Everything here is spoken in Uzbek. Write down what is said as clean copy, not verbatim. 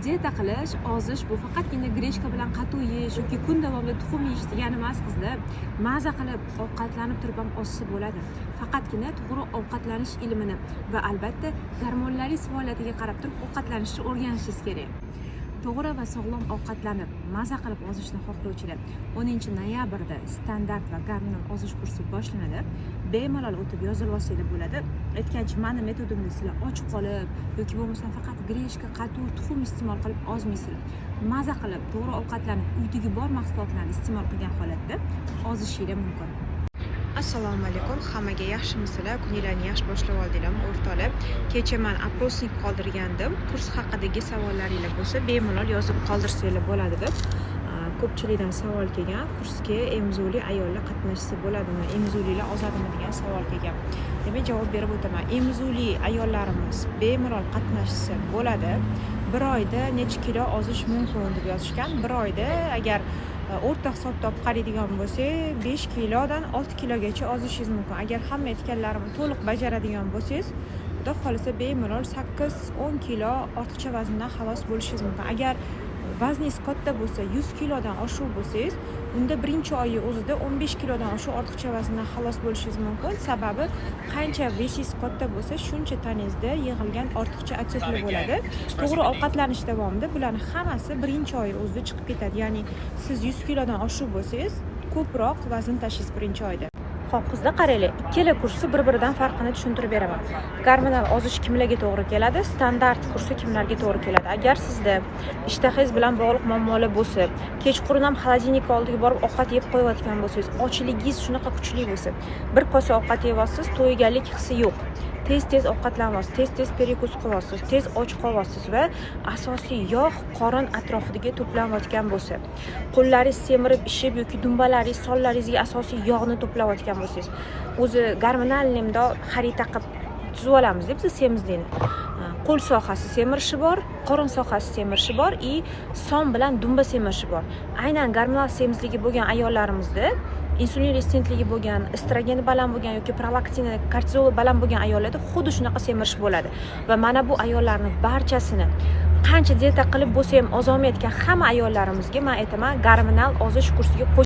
Dieta qilish, ozish bu faqatgina гречка bilan qatiq yeyish yoki kun davomida tuxum yeyish degani emas, qizlar. Maza qilib ovqatlanib turib ham ozsa bo'ladi. Faqatgina to'g'ri ovqatlanish ilmini va albatta gormonlaringiz faoliyatiga qarab turib ovqatlanishni o'rganishingiz kerak. To'g'ri va sog'lom ovqatlanib, maza qilib ozishni xohlovchilar, 10 noyabrda standart va gormonal ozish kursi boshlanadi. Bemalol o'tib yozilib olsanglar bo'ladi. Aytgancha, mani metodimda sizlar och qolib yoki bo'lmasam faqat гречка, qatiq, tuxum iste'mol qilib ozmaysizlar. Maza qilib, to'g'ri ovqatlanib, uydagi bor mahsulotlarni iste'mol qilgan holatda ozishinglar mumkin. Assalomu alaykum hammaga. Yaxshimisizlar? Kuninglarni yaxshi boshlab oldinglarmi, o'rtoqlar? Kecha man опросник qoldirgandim, kurs haqidagi savollaringlar bo'lsa, bemalol yozib qoldirsanglar bo'ladi deb. Ko'pchilikdan savol kelgan: kursga emizuvli ayollar qatnashsa bo'ladimi, emizuvlilar ozadimi degan savol kelgan. Demak, javob berib o'taman. Emizuvli ayollarimiz bemalol qatnashsa bo'ladi. Bir oyda necha kilo ozish mumkin, deb yozishgan. Bir oyda agar o'rta hisobda olib qaraydigan bo'lsak, 5 kilodan 6 kilogacha ozishingiz mumkin. Agar hamma aytganlarimni to'liq bajaradigan bo'lsangiz, Xudo xohlasa, bemalol 8-10 kilo ortiqcha vazndan xalos bo'lishingiz mumkin. Agar vazningiz katta bo'lsa, 100 kilodan oshiq bo'lsangiz, unda birinchi oyi o'zida 15 kilodan oshiq ortiqcha vazndan xalos bo'lishingiz mumkin. Sababi qancha вес ingiz katta bo'lsa, shuncha tanangizda yig'ilgan ortiqcha отёк lar bo'ladi. To'g'ri ovqatlanish davomida bularni hammasi birinchi oy o'zida chiqib ketadi. Ya'ni siz 100 kilodan oshiq bo'lsangiz, ko'proq vazn tashlaysiz birinchi oyda. Ho'p, qizlar, qaranglar, ikkala kursi bir biridan farqini tushuntirib beraman. Gormonal ozish kimlarga to'g'ri keladi, standart kursi kimlarga to'g'ri keladi? Agar sizda ishtahangiz bilan bog'liq muammolar bo'lsa, kechqurun ham холодильник oldiga borib ovqat yeb qo'yayotgan bo'lsangiz, ochligingiz shunaqa kuchli bo'lsa, bir kosa ovqat yeyapsiz, to'yganlik hissi yo'q, tez tez ovqatlanyapsiz, tez tez перекус qilyapsiz, tez och qolyapsiz va asosiy yog' qorin atrofiga to'planayotgan bo'lsa, qo'llaringiz semirib, ishib yoki dumbalaringiz, sonlaringizga asosiy yog'ni to'playotgan bo'lsangiz, o'zi gormonalniy bundoq xarita qilib tuzib olamiz biz semizlikni. Qo'l sohasi semirishi bor, qorin sohasi semirishi bor и son bilan dumba semirishi bor. Aynan gormonal semizligi bo'lgan ayollarimizda, insulin rezistentligi bo'lgan, estrogeni baland bo'lgan yoki prolaktini, kortizoli baland bo'lgan ayollarda xuddi shunaqa semirish bo'ladi. Va mana bu ayollarni barchasini, qancha dieta qilib bo'lsa ham ozolmayotgan hamma ayollarimizga man aytaman, gormonal ozish kursiga qo'sh.